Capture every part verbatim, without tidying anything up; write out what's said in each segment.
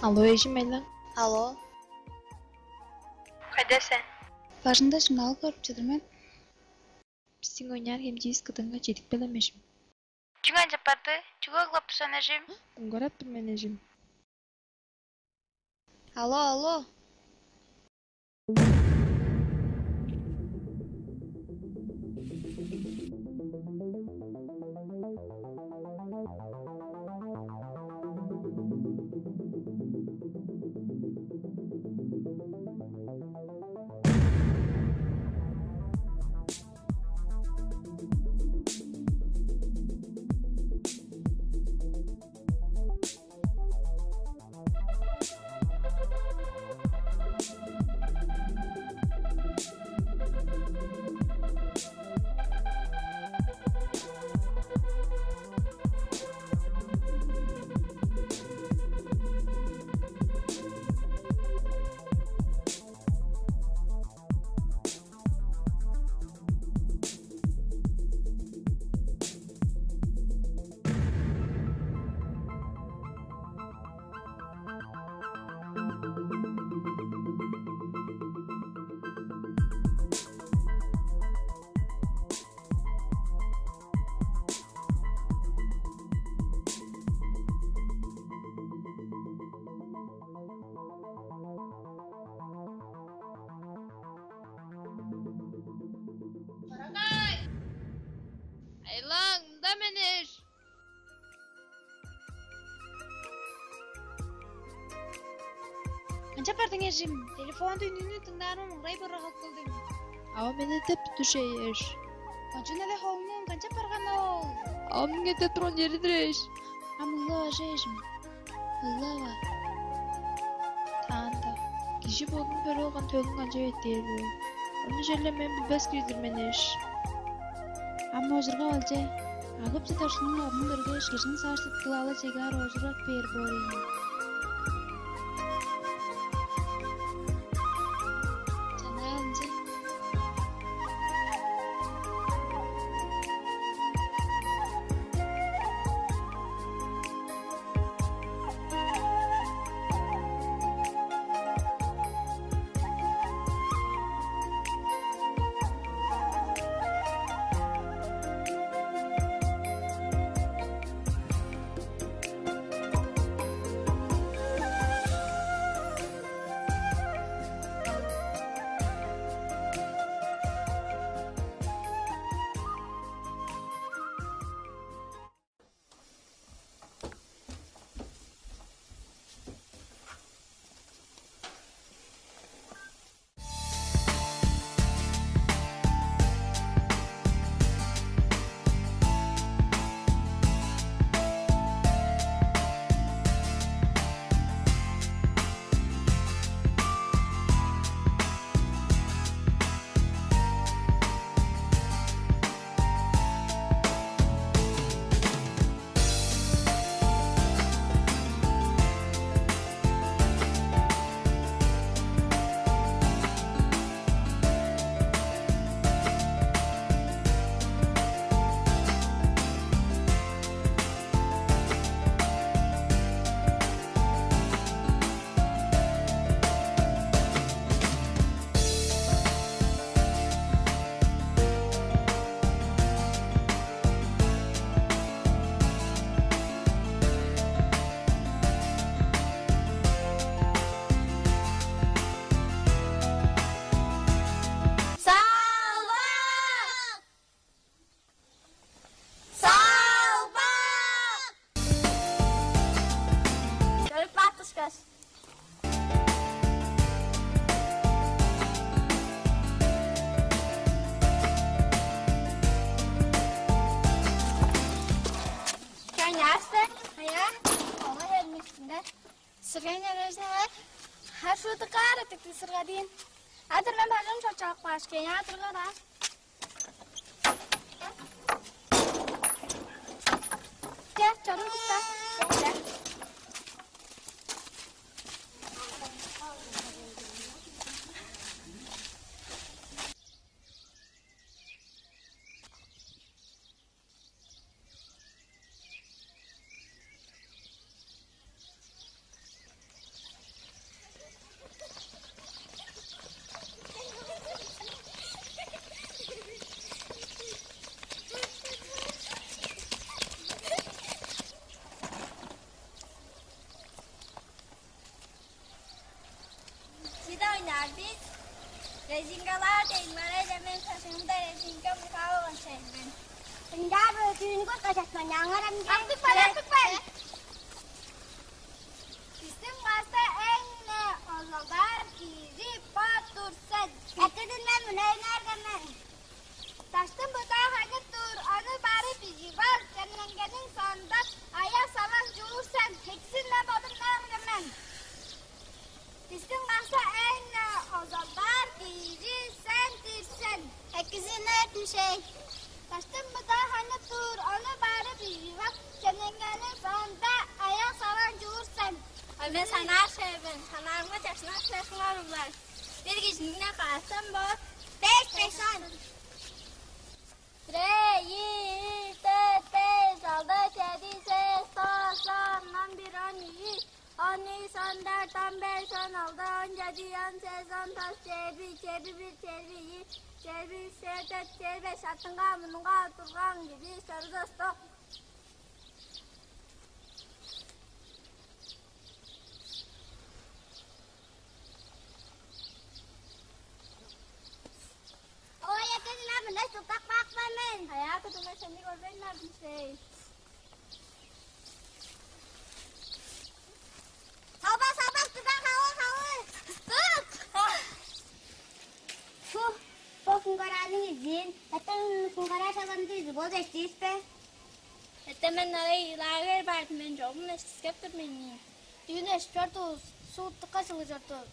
Алло, эжим, айлаң. Алло. Кайда сен? Бажыңда шыңналып көрүп чыдыр мен. Бистиң ойнаар хемчивис кыдыынга чедип келем, эжим. Чүң ынчап барды? Чүге ыглап тур сен, эжим? Доңгурап тур мен, эжим. Алло, алло. Карагай! Айлаң, мында мен, эш! Канчап бардың, эжим? Телефонда үнүңнү дыңнаарымга муңгарай бораан кылдың. Ава мени эдертип тур чүве, эш. Кончуг-ла холуңнуң канчап барганы ол? Авамның эдертип турган чери-дир, эш. Ам ыглап ажа, эжим. Ыглап аар. Таанда. Кижи бодунуң көрүп алган төлүн канчап эдээр боор? Ону черле мен билбес кижи-дир мен, эш. Ам ожургап ал че. Агып чыдар шынын орнун көргеш, кижиниң саарсыткылалы чегаар ожургап бээр боор ийин. Чанаа ынча. Салбак! Салбак! Көрүп баттышкаш. Кенясты, ая, ола хермиксинде. Сыргайын эрежине бар. Хар шууту каара тикти сыргадыын. Адыр мен бажым чочак баш кеня адыргар а. Че, чорум кутта. Че. Инге мынча болган шеймен. Ынчаар бо дүүнү көргеш атман, аңарам. Артык бар, артык бар. Бистиң класста эң-не озалдаар кижи бо тур сен. Экидин мен мына эңээрген мен. Даштын будаа ханып тур, ону бары бижип ал, чемненгениң соонда аяк салаң чуур сен. Экизин мен бодум наарган мен. Бистиң класста эң-не озалдаар кижи сен-дир сен. Экизин этмишей. Даштын будаа ханып тур, ону бары бижип ал, чемненгениң соонда аяк салаң чуур сен. Ой, мен санаар шеймен, санаарымга чашынар силер, уруглар. Бир кижиниң-не каастан боор. Беш, беш, он. Бирээ, ийи, үш, дөрт, беш, алды, чеди, сегиз, тос, он, он бир, он ийи, он үш, он дөрт, он беш, он алты, он чеди, он сегиз, он тос, чээрби, чээрби бир, чээрби ийи, чээрби үш, чээрби дөрт, чээрби беш, артынга, мурнунга турган кижи чорудустук. Ой, экезин ам мындай чурттап каапкан мен. Аяа кудума сени көрбейн бардым сей. Салба, салба, туга, хавы, хавы. Тук. Фу, бо куңгараның изиин. Эттен куңгараа шаламды изип ол эштиис бе? Эттен мен налай лагерь бардым, мен чогум эштискеп тур мени. Дүүн эшип чордувус, суут дыка чылыг чорду.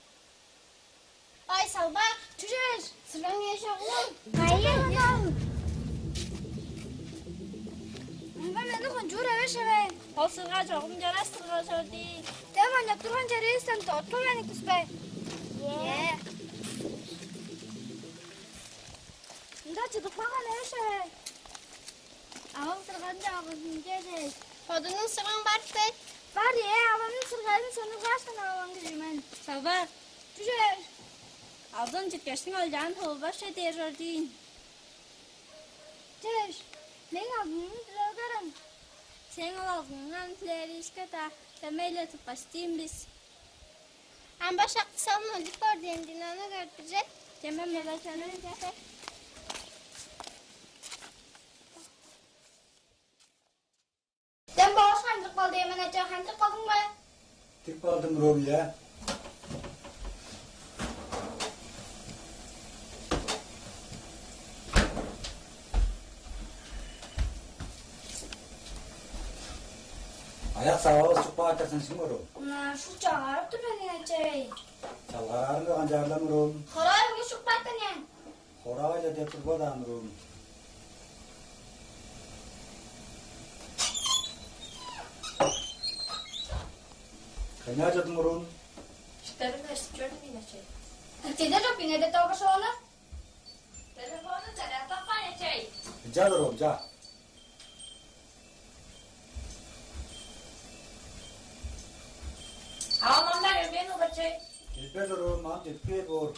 Ай, салбак, чүжеш, сыргаң эш оглум. Кайы? Мынга мени хончуур эвеш эве. Ол сырга чогум чараш сырга чор дий. Тем ана турган черивистен тотту мени куспай. Е. Мында чыдып калган эвеш эве. Авам сырган чагызын чедеш. Бодунуң сыргаң бар бе? Бар, е, авамның сыргайын сонургааштан алган кижи мен. Салбак. Чүже? Алдын читкештиң олчаан тывылбас чүве дээр чор дийин. Чеш, мээң алдыным билип көрем. Сээң ол алдыңыңдан билээриишке-даа, дөмей-ле тыппас дийин бис. Ам бо шакты салым өлүп боор дийин, дин аны көрдүрже. Чемем мыла чаны чаха. Сен боош хандырып кал дээмен, ача, хандырып калдың бе? Тип алдым, Ром, я. Аяк сававыс чукпаатырсын шың, Ром. Мына шу чагаарып тур мен, ачай. Чалгараарың канчаарлам, Ром? Хорой улус чукпаатан, ян. Хорагай-ла деп турба даан, уруум. Кайнаар чадың, уруум? Читтерин эшип чордум мен, ачай. Чеде чок, ине деп долгаш ону. Телефонун зарядтапкан, ачай. Ынча-дыр, уруум, ынча. Ам аңаа келбээн ол, ачай. Келбес, уруум, ам чедип кээр боор.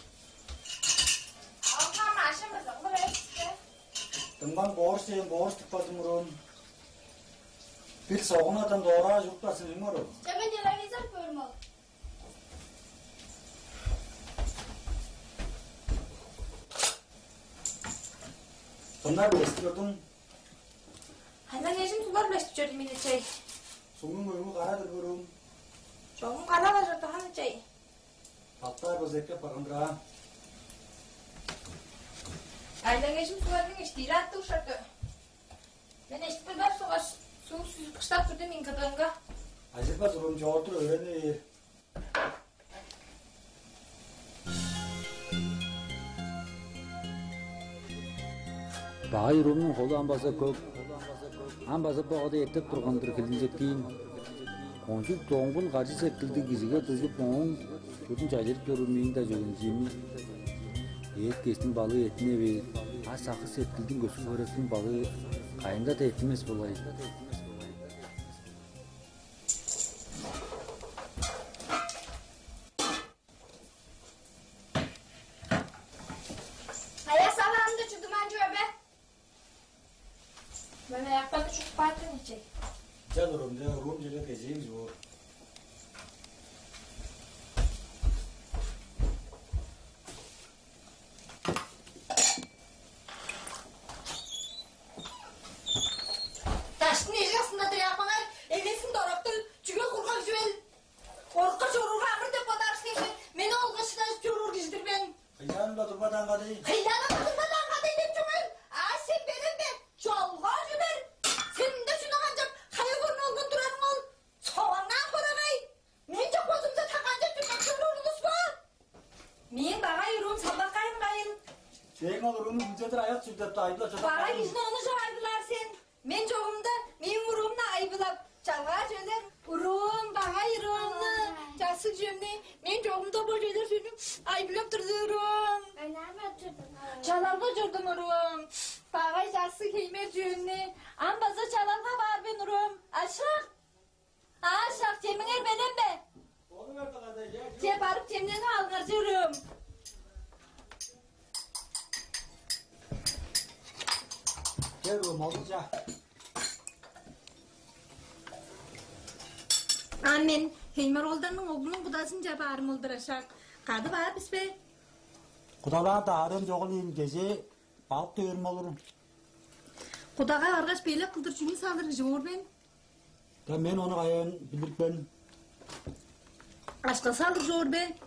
Ам ам ашым база кылыр эвес-тир. Дыңмаң, боорус дээн, боорус тып базым, уруум. Бир согунадан доорааш уруптарзын, уруум. Че, мен телевизор көрүм ол. Кымнар билестип чордуң? Айлаң эжим суглар билестип чор ийин, ачай. Сугнуң өңү кара-дыр, уруум. Чогум кара-ла чорду, хан ачай. Бактаар болза, эккеп барган-дыр аа. Айлаң эжим сугларның эштиири аттыг ушарты. Мен эштип билбес болгаш, суг сүзүп кыштап турдум мен кыдыынга. Ажырбас, уруум, чоортур өөрени бээр. Багай уруумнуң холу ам база көк, ам база бо када эртип турган-дыр хилинчектиин. Кончуг доңгун каржы сеткилдиг кижиге дужуп, ооң чудун чайырып чоруур мээң-даа чөгенчиим. Эът-кештиң балыы эъттине бээр, а саксы сеткилдиң көскү-хөректиң балыы кайында-даа эъттинмес болгай. Аяс аваамда чудумаан чүве бе? Мен аякпаны чугуп каапкан ичей. Чан, урумче, урумче, кезээм чоор. Ынчалдыр аяк чүрдеп айбылап чыдып Багай кижини ону чоп айбылаар сен. Мен чогумда мээң уруумну айбылап, чалгаа чөлер. Уруум, багай уруумну, чарсыг чүвемни, мен чогумда бо чөлер чүвемни айбылап турду, уруум. Чалалга чордум, уруум. Багай чарсыг хеймер чүвемни, ам база чалалга баар мен, уруум. Ашак! Ашак, чемиңер белен бе? Че, барып чемненип алыңар, чырым. Чер бо молча. А мен Хеймер оолдарның оглунуң кудазынче баарым ол-дур, Ашак. Кады баар бис бе? Кудалаар даарым чогул ийин, кежээ балык дөрүм болурум. Кудага баргаш, белек кылдыр чүнү салыр кижи боор мен? Да мен ону каяан билирипкен. Ашка салыр чоор бе?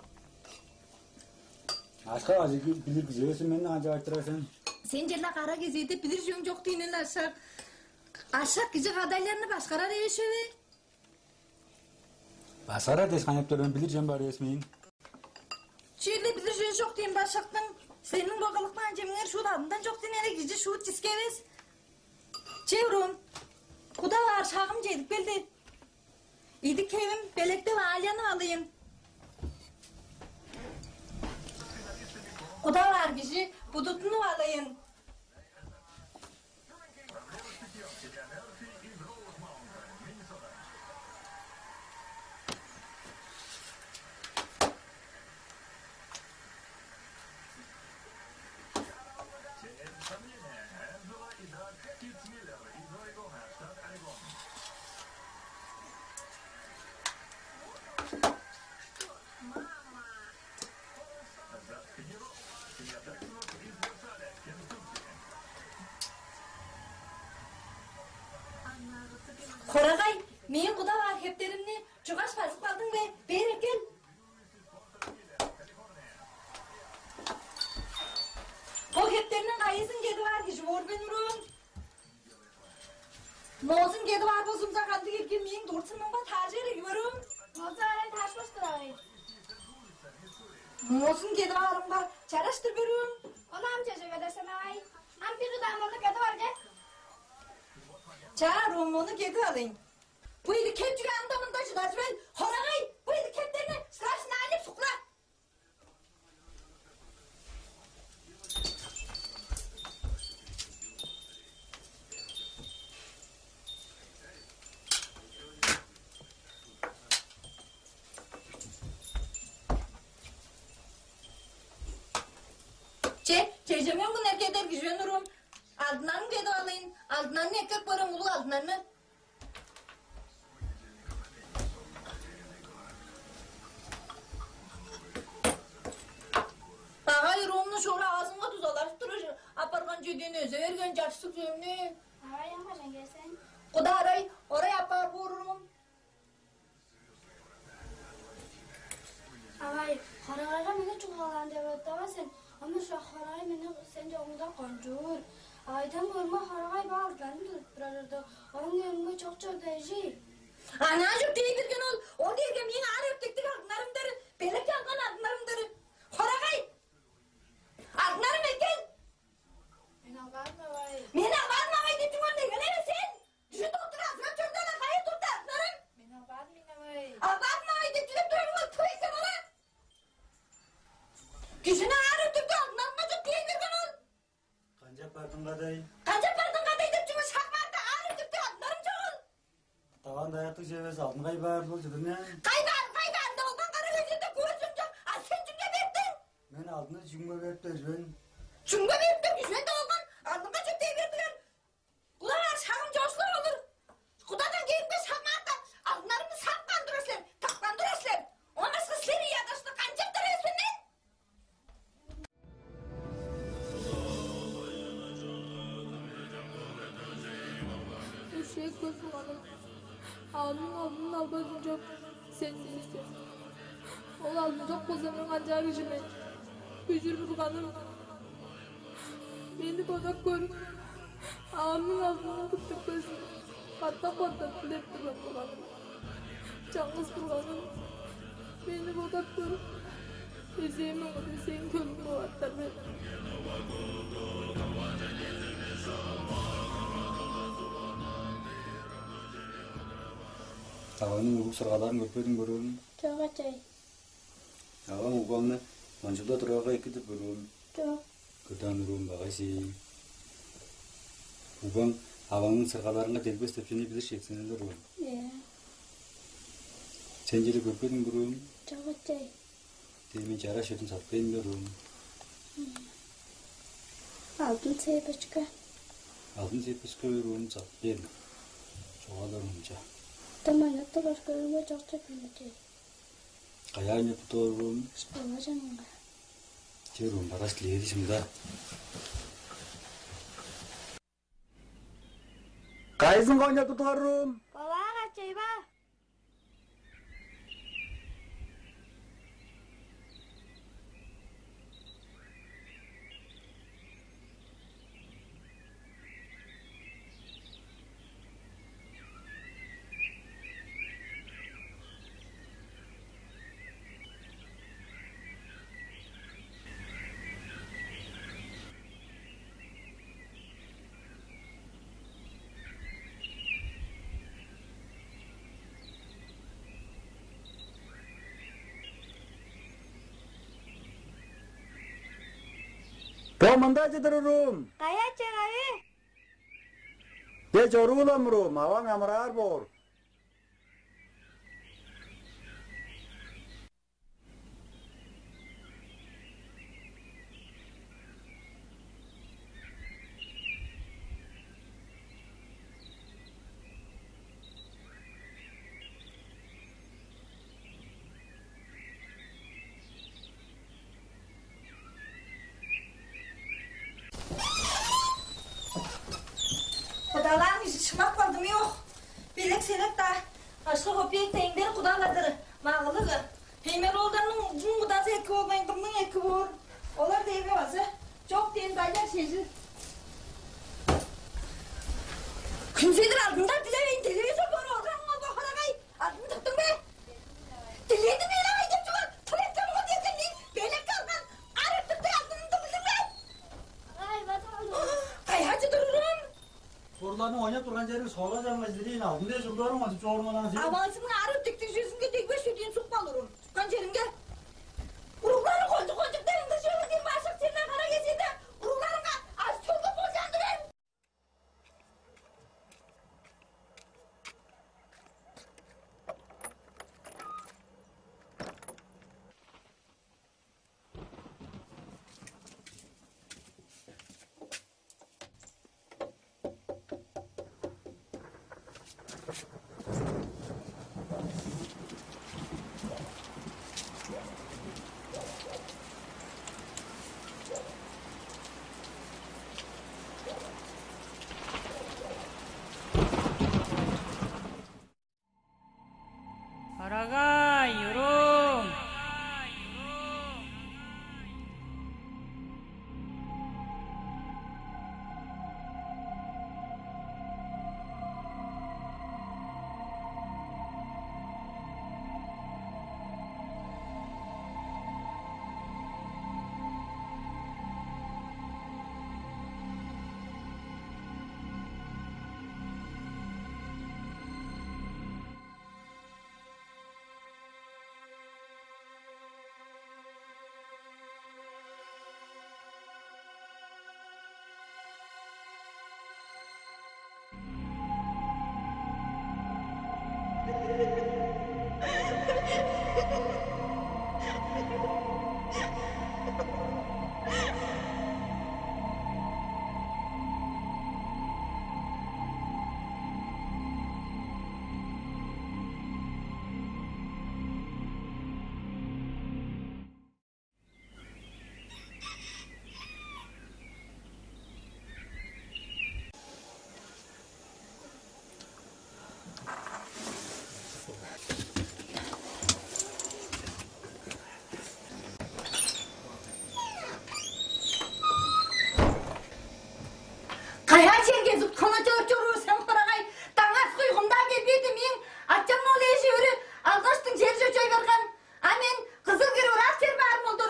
Ашка ажы билир кижи эвес мен, ынча айтырар сен. Сен черле кара кезээде билир чүвең чок дийин, Ашак. Ашак кижи кадайларны башкарар эвес чүве? Башкарар дээш кайнап тур мен, билир чүвем бар эвес мээң. Черле билир чүве чок дийин башактың. Сениң бо кылып каан чемиңер шуут адындан чок дийин, эле кижи шуут чиске эвес. Че, уруум, куда баар шагым чедип келди. Идик-хевим белектеп аалянып алыйн. Куда баар кижи будуттунуп алыйн. Хорагай, мээң куда баар хептеримни чугаш базып кагдың бе? Бээр эккел. Бо хептерниң кайызын кедип аар кижи боор мен, уруум? Моозун кедип аар болзумза, кандыг эрге мээң дурт-сынымга таажы эрги боор, уруум? Моозу арай таашпас-тыр, авай. Моозун кедип аарымга чараш-тыр боор, уруум? Ону ам чеже бээр сен, авай. Ам бир удаа мону кедип аар че. Чаа, уруум, мону кедип алыйн. Бо идик хеп чүге анда-мында чыдар чүвел? Хорагай, бо идик хептерни страшно алып сукла. Че, чежемең күн эргедер кижи мен, уруум. Алдынарны кедип алыйн, алдынарны эккеп көрем, улуг алдынарны. Багай уруумну шууру аазынга дузалажып туруш апарган чүдүн өзе берген чаштыг чүвемни. Авай, ам кажан кээр сен? Куда арай, орай апаар боор, уруум. Авай, Хорагайга мени чугаалаан деп оттавас сен. Ам ышкаш Хорагай мени сен чогуңда кончуур. Авайдан көрүңме, Хорагай бо алдынарны тудуп турар чорду. Ооң өөрүнге чок чорду, эжи. Анаа чүп дей берген ол. Ол дээрге мээң аар өртектиг алдынарым-дыр, белек чалган алдынарым-дыр. Хорагай! Алдынарым эккел! Мен албадым, авай. Мен албадым, авай деп чүңер дегеле сен? Дүжүт оттур азырап чордуң, кайы турду алдынарың? Мен албадым, мен, авай. Албадым, авай деп чүдеп турарың ол, кым экен ара? Кижини аар өртекти алдынарынга чок дей берген ол. Канчап бардың, кадай? Канчап бардың, кадай деп чүңер шак баарда, аар өртекти алдынарың чок ол. Таван-даяктыг чүве эвес, алдын кайы баар ол чыдыр мен. Кайы баар, кайы баарында болган кара көзүнде көөр чүвең чок, а сен чүңге бердиң? Мен алдынны чүңге берип бер чүвен. Чүңге берип бер чүвен болган, алдынга чүп дей бердиңер. Кулаар шагым чоокшулар олур. Кудадан кээримге шагмаатта алдыннарымны сапкан турар силер, тапкан турар силер. Оон башка силер ийи адашты канчап турар эвес мен? Өршээл-Көк Бурганым, аъдының алдынын албазын чоп, сен билир сен. Ол алдын чок болза, мен канчаар кижи мен? Күжүр Бурганым, мени бодап көр, аъдының алдынын кыптып көрзүн, катап-катап дилеп тур мен, Бурганым. Чаңгыс Бурганым, мени бодап көр. Өзээм оңгур, өзээм көлүм бооп аттар мен. Аваңның уруг-сыргаларын көрбедиң бе, уруум? Чок, ачай. Аваң угбаңны мынчылда турарга эки деп, уруум? Чок. Кырдан, уруум, багай сээң. Угбаң аваңның сыргаларынга дегбес деп чүвени билир чүве сен, уруум. Ийе. Сен черле көрбедиң бе, уруум? Чок, ачай. Дээрге мен чараш чүведен сатып бээр мен, уруум. Ийе. Алдын цепочка. Алдын цепочка, уруум, сатып бээр мен. Чугаалаар мынча. Тамайнап турар көрүңер, чок деп билдир. Каяа ойнап тур, уруум? Школа чанынга. Чер, уруум, бараш дилээли шымда. Кайызынга ойнап турдуңар, уруум? Баваа качай ба? Бо мында чыдыр, уруум. Каяа чыгар? Че, чоруула, уруум, аваң амыраар боор. Кудалаан кижи шынап калдым, ёк. Белек-селек-даа, акша-көпеек-даа эңдерик кудалар-дыр, магылыг. Пеймер-оолдарның угбуң кудазы эки болбайн, кымның эки боор? Олар дээрге база чок дээн байлар шежил. Хүнзедир алдында дилевейн, телевизор көрүп олураң ол бо, харагай. Алдын тыптың бе? Диледи мени ай деп чугар, тылып чорган дегенни белекке алган, арып тыптыг алдынын тыптың бе? Ай, база алды. Кайгачы турурум? Сорларның ойнап турган черин сола чаңгай дилейн, алдын дээш урларың ачып чоруман аңаа сен. Авазыңның арып тиктиг чүзүнге дегбеш чүдүүн суп калыр, чуккан черинге. Уругларың кончуг-кончуг дерин кыжыылыг дин башык сенден кара кезиинде уругларыңга аш-төлгүп болчаан дивейн. Арагай, уруум! Каяа черге зутканып чоруп чоруур сен, курагай? Даңгас куйгумдан келбейди мээң ачам ол эжи өрү алгаштың чер чочой барган. А мен кызыл кирип ырак чер баарым ол-дур.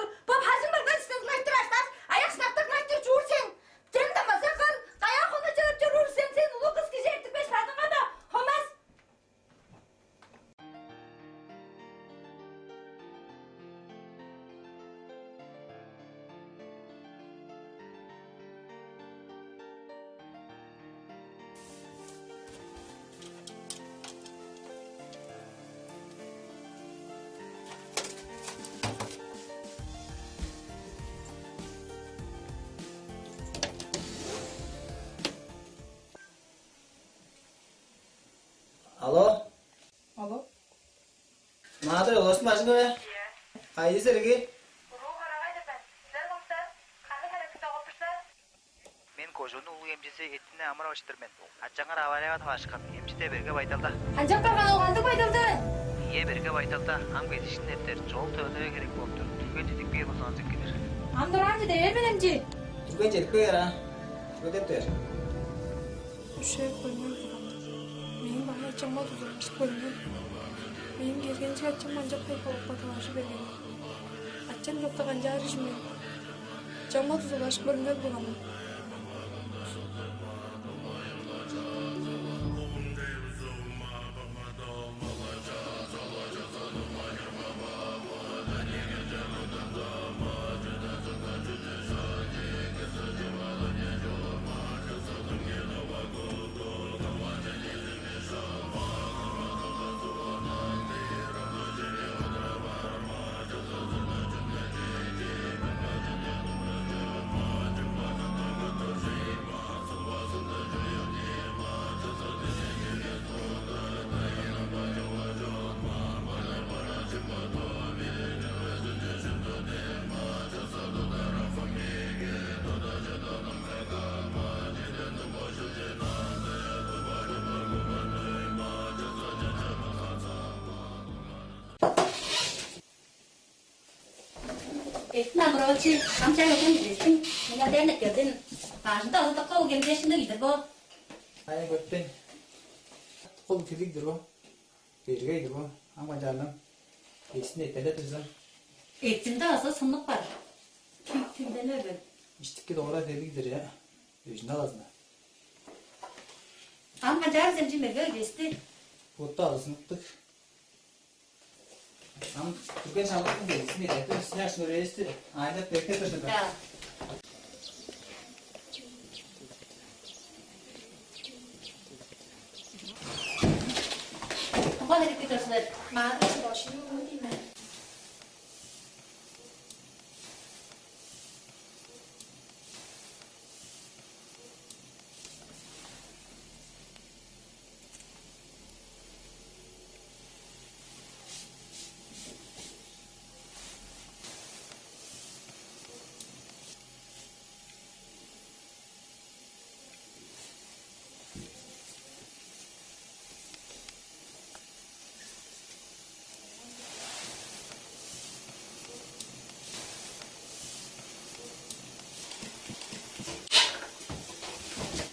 Бажыңга бе? Ийе. Кайы силерге? Уруу карагай деп мен. Силер кымсызар? Кандыг херекти чогуп тур силер? Мен кожууннуң улуг эмчизи Эттине Амырович-тир мен. Ачаңар аварияга таварышкан, эмчи-даа берге байдалда. Канчап барган ол, кандыг байдалда? Ийе, берге байдалда, ам кезиишкин эртер, чоок төлевилел херек болуп тур. Дүрген чедип кээр болзуңарза, келир. Ам дораан чеде бээр мен, эмчи. Дүрген чедип кээр, а? Чүге деп дээр? Үше көрүңер, Бурган. Мээң багай ачам-биле дузалажып көрүңер. Мээң келгенче ачам канчап кайгап, таваржы берген. Ачам чокта канчаар чүве мен? Ачам-биле дузалажып көрүңер, Бурган. Эттине Амырович, ам чай өген билдиң, мынча дернек келдим. Бажыңда азы дыка ол кемдээшкинде кижи-дир бо? Ай, көттен. Ол кирдиг-дир бо? Берге-дир бо? Ам канчаалым? Эстин эттеле турза. Эттимде азы сынныг бар. Тим-, тимден өлген. Иштикки догура дерлиг-дир, я. Өзүн алазына. Ам канчаар сен чимерге өйдести? Ботту алызыныкпык. Ам түрген шамдыктың белгисин эдертип, сняшный рейсти айнап берип турзун. Да. Оңгон эдип турсулар. Маадыр бошуну дейме.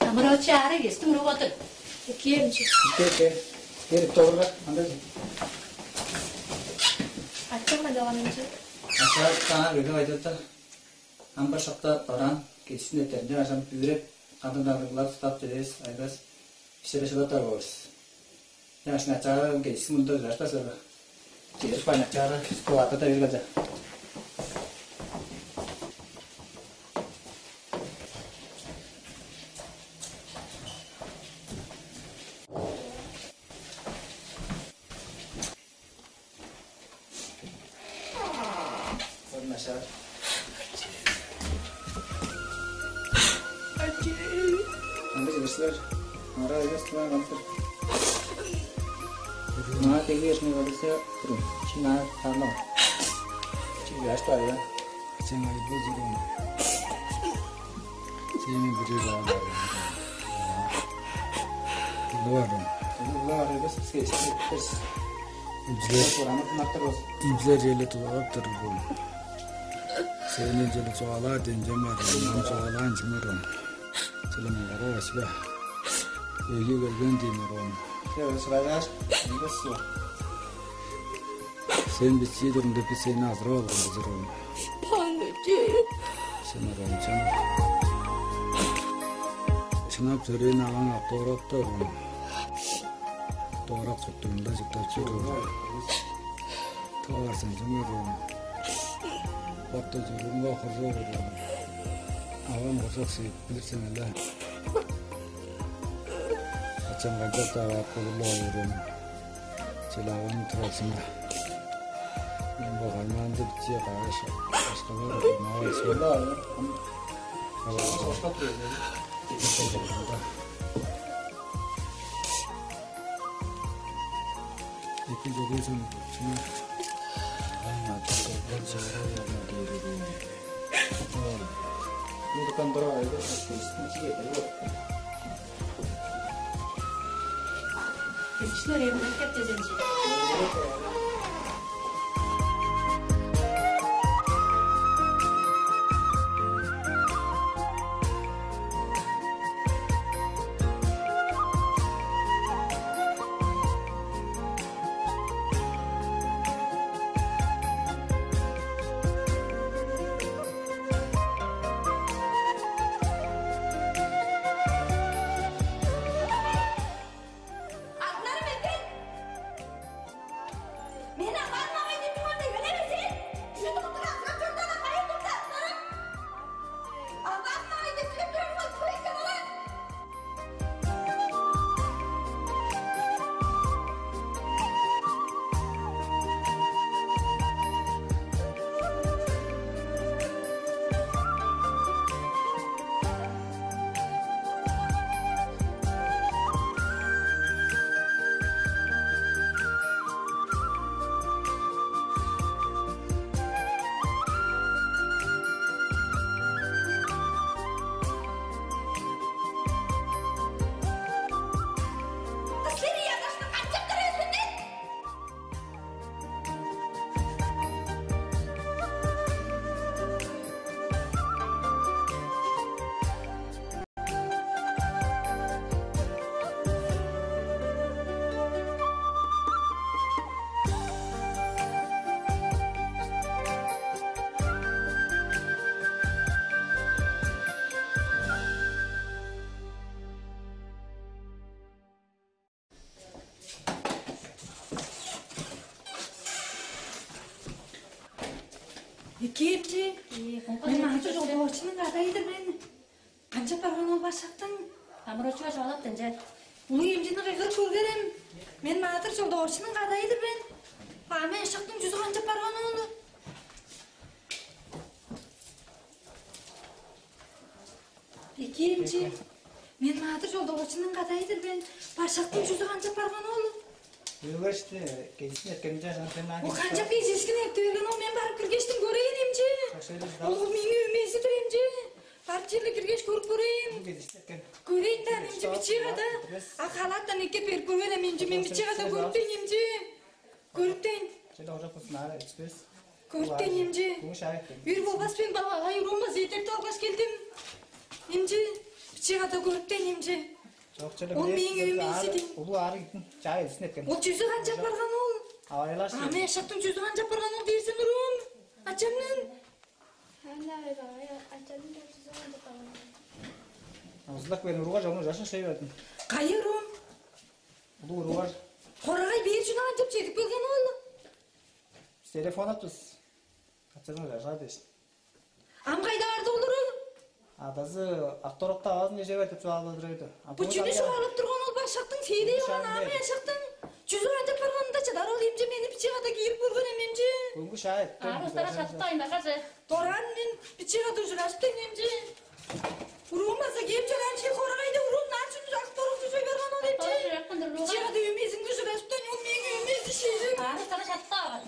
Амырович, аарыг эстиң уруг отур. Экиемчи. Ке, ке. Берип тогурга, анда же. Ачам мадаламынчы. Ачаа саңар берге байдалда. Ам бир шакта бараан, кестин этеринче ажам бүреп, кандыг-даа кылар, стап чедээс, айбас, бистере шыдатар болур бис. Яшны ачаара кестин мында ыжааш база. Чедип каан ачаара, кылаата да бир кажа. Орнашаар. Ачай. Аңгы чыгырсылар. Ара айгас тываан калыптыр. Маа деги эршине калырса, турун. Чи маа таарма. Чи ыяаш баайга. Сен айбы чырын. Сени билир баан. Улуарым. Улуарым, бис биске истип берсиз. Имчилер, Бураны дыңнап турбас. Имчилер черле дулаап турган. Сени черле чугаалаар денчем бар, нам чугаалаан чыңырым. Чылым кара ашпа. Өйү келген деймер он. Сен сырайгаш, имбес су. Сен бичии турунда бис сени азырап алган бызыр он. Панычы. Сен оранчан. Чынап төрээн аваң ап доорап турган. Доорак суктуунда чыктап чоруур. Таварсан чымыр он. Отта чурумга хоржок орун. Авам хоржок сыйып билирсен эле. Ачам канчап-даа каап кылырлы орун. Чылаван турасың. Мен бо каймаанды биче кааш, башкалар маа. Эки жолуйсун, чынар. Чаран диэри. Музыканы бир айлы чыгып. Киришнер эмнеп кеп дезенчи. Аңнарым экен! Мен аңаатмагай деп турганда, өлеме сен! Чүнү кылдыр азгап чордуңар, кайын турду аңнарым? Аңаатмагай деп сүрүп турарыңар, кой экен олар! Силер ыядаштың канчап турар эвес силер? Экии, эмчи. Ийе, мен маңчы чолдоочунуң кадайы-дыр мен. Канчап барган ол башактың? Амыр-очуга чугаалап дынча. Улуг эмчини кыйгырып көргерем. Мен маадыр чолдоочунуң кадайы-дыр мен. Ам башактың чүзү канчап барган ол? Экии, эмчи. Мен маадыр чолдоочунуң кадайы-дыр мен. Башактың чүзү канчап барган ол? Өөрүште кежиишкин эрткен чажан сен. Ол канчап кежиишкин эрте берген ол? Мен барып киргештиң көрейин, эмчи. Ол мээң өмези-дир, эмчи. Барып черле киргеш көрүп көрейин. Көрейин даан, эмчи, бичии када. А халааттан эккеп берип көргерем, эмчи. Мен бичии када көрүптейн, эмчи. Көрүптейн. Чеде ожок болсун, ара экспресс. Көрүптейн, эмчи. Бүгүн шаайт. Үр болбас мен, баба, ай, урумбас этерти алгаш келдим. Эмчи, бичии када көрүптейн, эмчи. Чок, чеде. Ол мээң өмези-дир. Улуу ары киттин. Чаа, элсин эткен. Ол чүзү канчап барган ол? Авайлаш. Ам башактың чүзү канчап барган ол дээрзин, урум? Ачамның. Анда ай, ачамның чүзү канчап барган ол? Узлак берин, уругар жамын жашын шей бердин. Кайы урум? Улуу уругар. Хорагай бээр чүнү канчап чедип келген ол? Телефон атпыс. Качадан жажа дээш. Ам кайда барды ол уруг? Адазы авторокта авазын эже бер деп чугаалап турар эди. Бу чүнү чугаалап турган ол башактың, сейдей барган ам башактың? Чүзү канчап барганында чыдар ол, эмчи, мени бичии када киирип көргерем, эмчи. Бүгүнгү шаайт. Ары устара шатып аймакажы. Дораан мен бичии када ужуражыптайн, эмчи. Уруум база кээп чораан чер хорагайда уруум наан чүнү ак борукчу чой барган ол, эмчи. Бичии када өмезиңди ужуражыптайн, ол мээң өмези шиири. Ары устара шатып аар.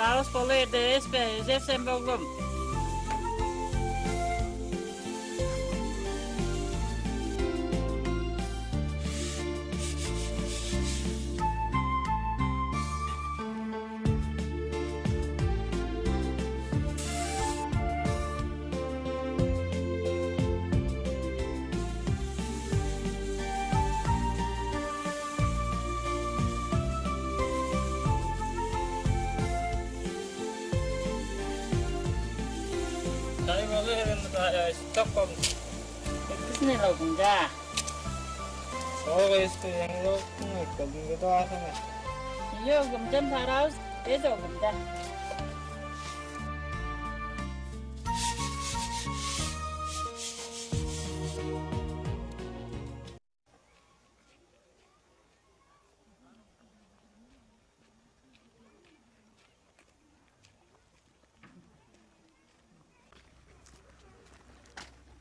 Чаавыс болу эрде эвес бе, өзер сен бе, оглум? Чай болу берген, ай, ай, чок болдум. Эккизин-не кылдың, чаа. Соок эски эңлоктуң эккелдиң, кыдып аарсың. Ийе, оглумчан, тарабыс эс, оглумча.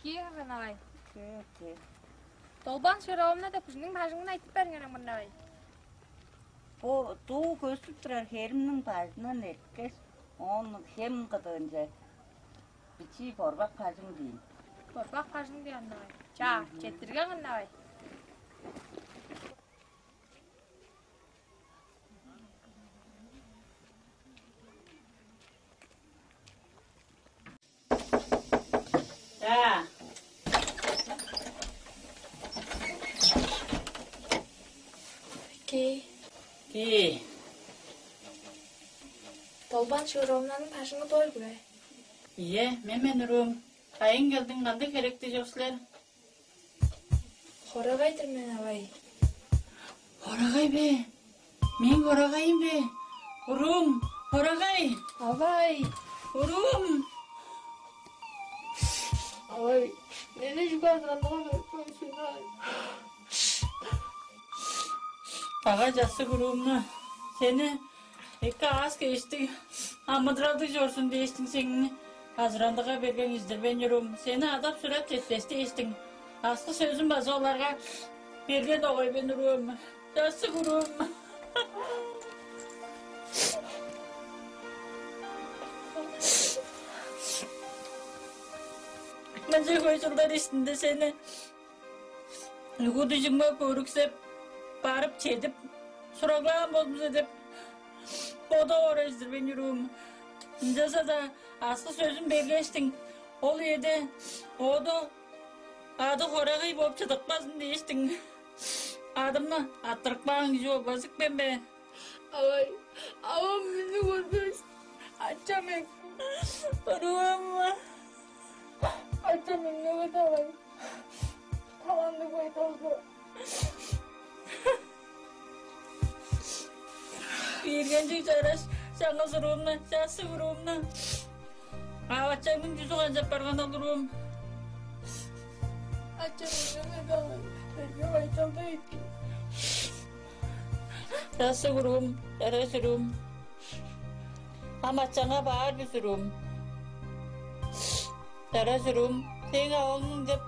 Кээр, кырган-авай. Кээр, кээр. Долбан Шыровна деп кижиниң бажыңын айтып бериңерем, кырган-авай. Бо дуу көстүп турар херимниң бажындан эрткеш, оон хем кыдыынче бичии борбак бажың дийин. Борбак бажың дийин, кырган-авай. Чаа, четтирген, кырган-авай. Чаа. Кээ. Кээ. Долбан Шыровнаның бажыңы боор бе? Ийе, мен-мен, уруум. Кайыын келдиң, кандыг херекти чок силер? Хорагай-дыр мен, авай. Хорагай бе? Мээң хорагайым бе? Уруум, хорагай! Авай! Уруум! Авай, мени чүге азырандыга берип койду сен, авай? Багай чассыг уруумну, сени эки аас-кежиктиг, амыдыралдыг чорзун дээштиң, сеңни азырандыга берген-дир мен, уруум. Сени адап-сүреп четпес дээштиң, аксы сөзүн база оларга берген болгай мен, уруум. Чассыг уруум. Мынча хөй чылдар иштинде сени угу-дүжүмге көрүксеп, барып чедип, сураглаан болзумза деп бодап орар-дыр мен, уруум. Ынчалза-даа аксы сөзүн бергештиң, ол үеде оду ады хорагай бооп чыдыпканзын дээштиң, адымны арттырып каан кижи болбас ийик мен бе? Авай, авам мени көрбес. Ачам эк. Уруум. Ачам эмнеге-даа, авай. Талантыг байдалга. Иргенчиг чараш чаңгыс уруумну, чассыг уруумну. А ачамның чүзү канчап барган ол, уруум? Ачам эмнеге-даа, авай. Эрге байдалдыг экен. Чассыг уруум, чараш уруум. Ам ачаңга баар бис, уруум. Чараш уруум, сээң аваңның деп,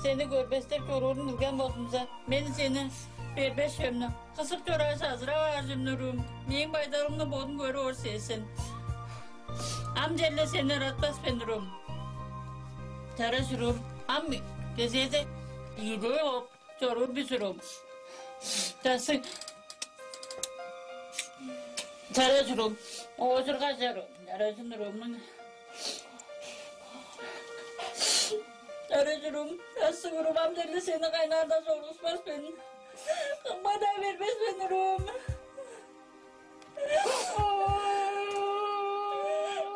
сени көрбестеп чоруурун билген болзумза, мен сени бербес чүвем-не. Кызып чорааш, азырап аар чүвем-не, уруум. Мээң байдалымны бодуң көрүп ор сен. Ам черле сени ыратпас мен, уруум. Чараш уруум, ам кезээде ийилээ бооп чоруур бис, уруум. Чассыг. Чараш уруум. Оожургаш, чараш уруумнуң. Чараш уруум, чассыг уруум, ам черле сени кайнаар-даа чоргуспас мен. Кымга-даа бербес мен, уруум.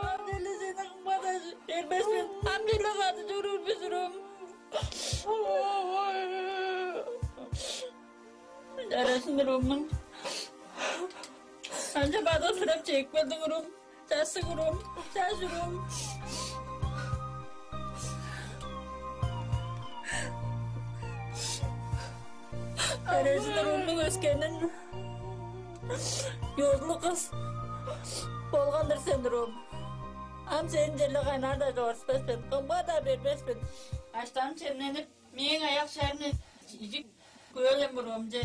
Ам черле сени кымга-даа бербес мен. Ам черле кады чоруур бис, уруум. Чараш уруумнуң. Ынча бадыт-сүреп чедип келдиң, уруум. Чассыг уруум, чаш уруум. Чараш уруумнуң өскенин ёзулуг кыс болган-дыр сен, уруум. Ам сени черле кайнаар-даа чоргуспас мен, кымга-даа бербес мен. Аштанып, чемненип, мээң аяк-чарымны ижип көөр-лем, уруум, че.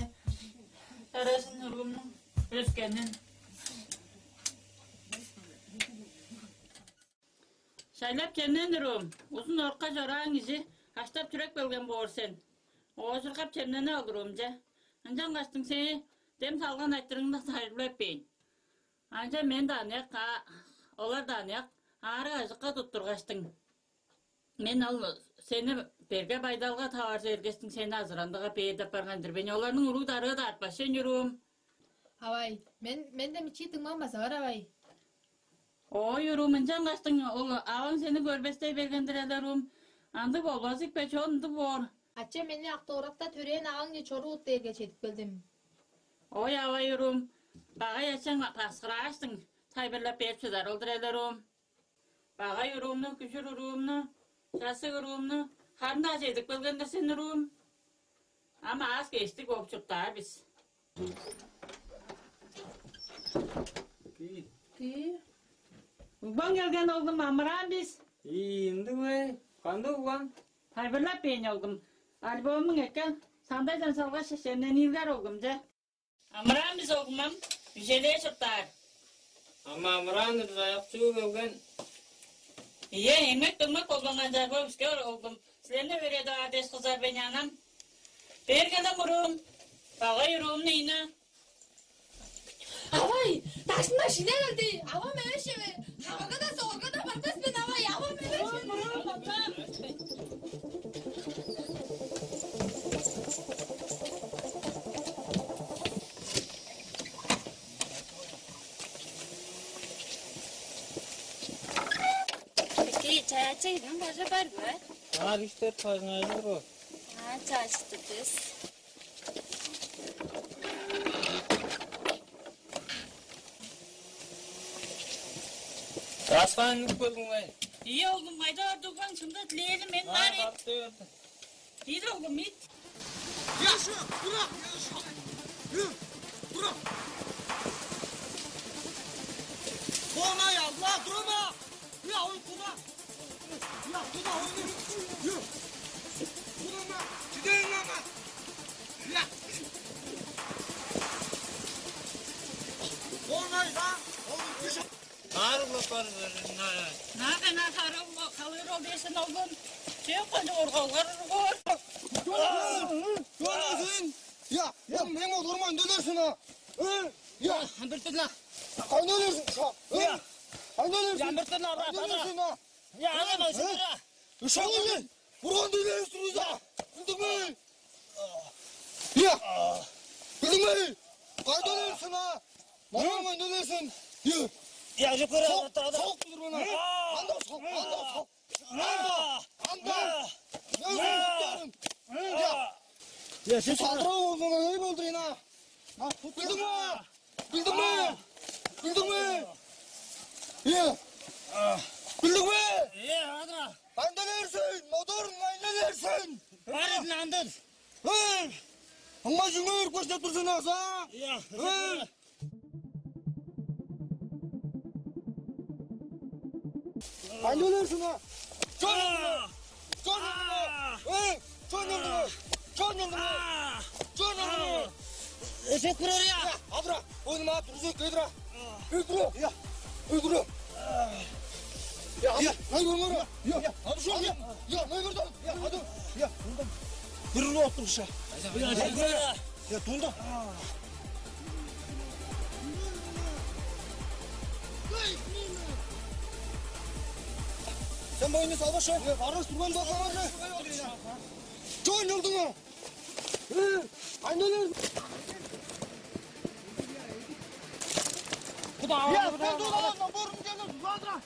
Чараш уруумнуң өскенин. Шайлап чемнен, уруум, узун орукка чораан кижи аштап-чүреп келген боор сен. Оожургап чемненип ал, уруум, че. Ынчангаштың сээң дем салган айтырыыңны тайылбырлап бээйн. Анча мен-даа аныяк, а, олар-даа аныяк, аарыг-ажыкка туттургаштың. Мен ол сени берге байдалга таваржы бергештиң, сени азырандыга бээр деп барган-дыр мен. Оларның уруг-дарыы-даа артпас чүве, уруум. Авай, мен, мен дем бичии дыңмам база бар, авай. Ой, уруум, ынчангаштың ол аваң сени көрбестей берген-дир але, уруум. Ындыг болбас ийик бе, чон ындыг боор. Ача, мени автографта төрээн аваңче чорувут дээрге чедип келдим. Ой, авай, уруум, багай ачаң паскырааштың, тайылбырлап берип чыдар ол-дур але, уруум. Багай уруумну, күжүр уруумну, часыг уруумну, харын-даа чедип келген-дир сен, уруум. Ам аас-кежиктиг болуп чурттаар бис. Кии. Кии. Угбаң келген, оглум, амыраан бис. Ийи, ындыг бе? Кандыг угбаң? Тайылбырлап бээйн, оглум. Альбомуң эккен, сандайдан салгаш, шешемден ийилгер, оглум, че. Амыраан бис, оглум, ам, үжелээ чурттаар. Ам амыраан-дыр, чаяк чүү келген? Ийе, эмгек-дөмек болган канчаар бо биске, оглум. Силерни өөредип аар дээш кызар бен анам. Бээр келем, уруум. Багай уруумну ийни. Авай, дашында шиле келди. Авам эвеш эве. Хавага-даа, соорга-даа барбас мен, авай, авам эвеш эве. Эки, чаяачы, ийиң бажы бар бе? Аар үш-дөрт бажың ажыр бо. А, чаштырдыс. Даскаан үнүп келдиң бе? Ийе, оглум, кайда бар дуган, шында дилээли мен. А, бар. Барып дөрдү. Ит, оглум, ит. Яша, бырак, яша. Э, бырак. Бона, я, бла, турама. Я, ой, куда? Я, куда, ой, не, я. Турама, чидейин, ама. Я. Бона, я, ой, кыша. Аар углап бар, на. Наа, наа, харам, халыр ол дээшин, оглум. Чек, кандыг оргалгар ургур. Чон, чон, сен. Я, я, мен ол урман дөлерсиң, а. Э, я. Амбыртын-на. Кайда өлерсиң, ша? Э? Я. Кайда өлерсиң? Я, амбыртын-на, брат, кайда өлерсиң, а? Я, ана, э? Ушак өлер. Урман дөлерсиң, а. Билдиң бе? Я. Билдиң бе? Кайда өлерсиң, а? Маңаа кайда өлерсиң? Я. Я, жүк көрө, сок, брат, сок, тур мына. Анда сок, анда сок. Анда! Анда! Анда! Анда! Я, сен салдырып болзуңар, не болду, ина? Билдиң бе? Билдиң бе? Билдиң бе? Е! Билдиң бе? Е, адыра! Кайда өлерсиң? Моторун кайда өлерсиң? Бар эдин андыр. Эй! Аңма жүңер көрсетип турзун аза. Я. Эй! Кайда өлерсиң, а? Чон өлдүңер! Чон өлдүңер! Эй, чон өлдүңер! Чон өлдүңер! Чон өлдүңер! Эшек курар, я! Я, адыра, ойнума турзу кедира. Өлдүрө! Я, өлдүрө! Я, я, най көрмөр! Я, я, ады шо! Я, най көрдүм! Я, ады! Я, мында бир уруп отур ша. Я, эшек курар, я! Я, тунда. Сен бойну салбаш, э, барыс турган да салбаш. Чон өлдүңер. Э, айналыр. Куда? Я, сен туда, борун келе, туда.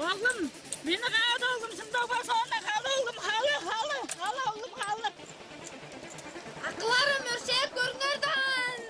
Оглум, мени каада, оглум, шымдагба соонда халы, оглум, халы, халы, халы, оглум, халы. Акыларым өршээп көрүңер даан.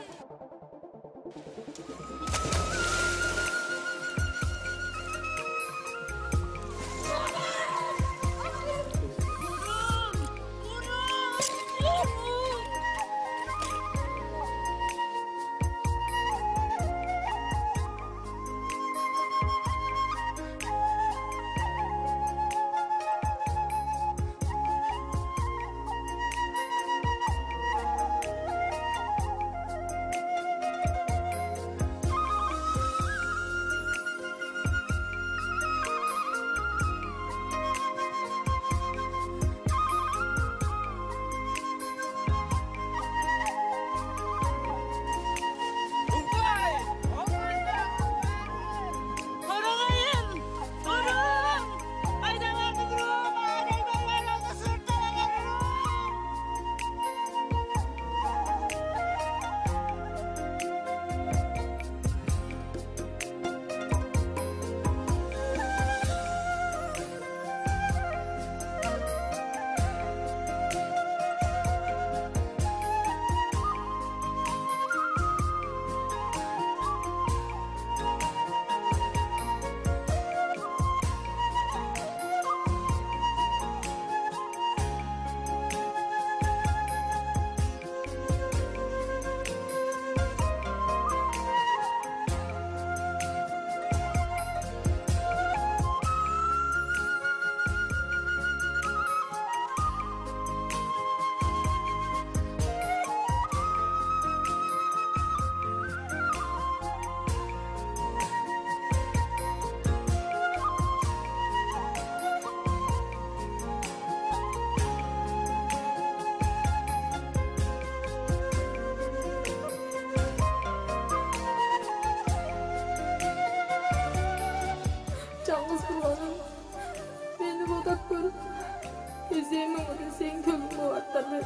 Сээң маңнада сээң төлүң бооп артар мен.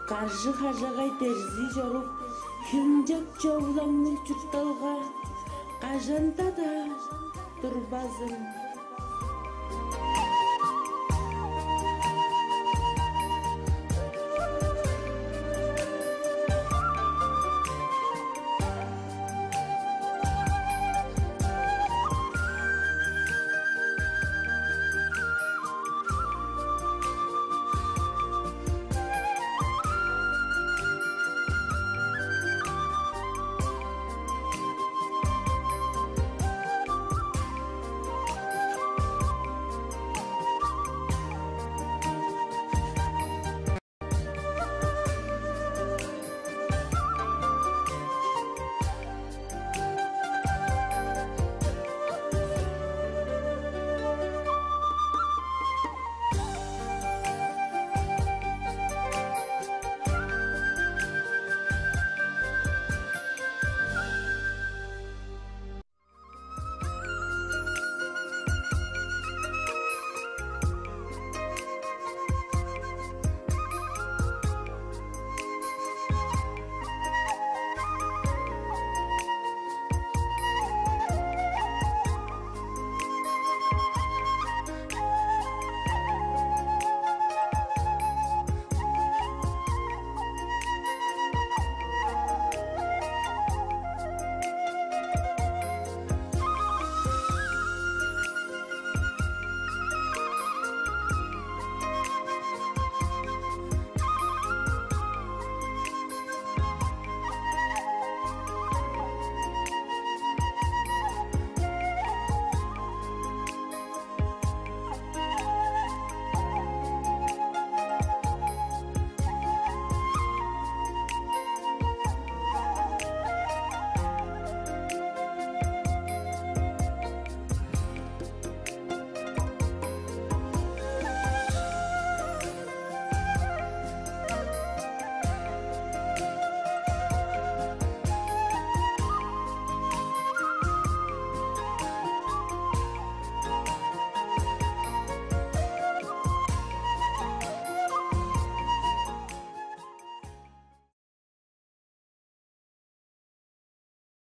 Каржы-хажагай дерзии чоруп, хилинчек човулаңныг чуртталга кажан-даа турбазын.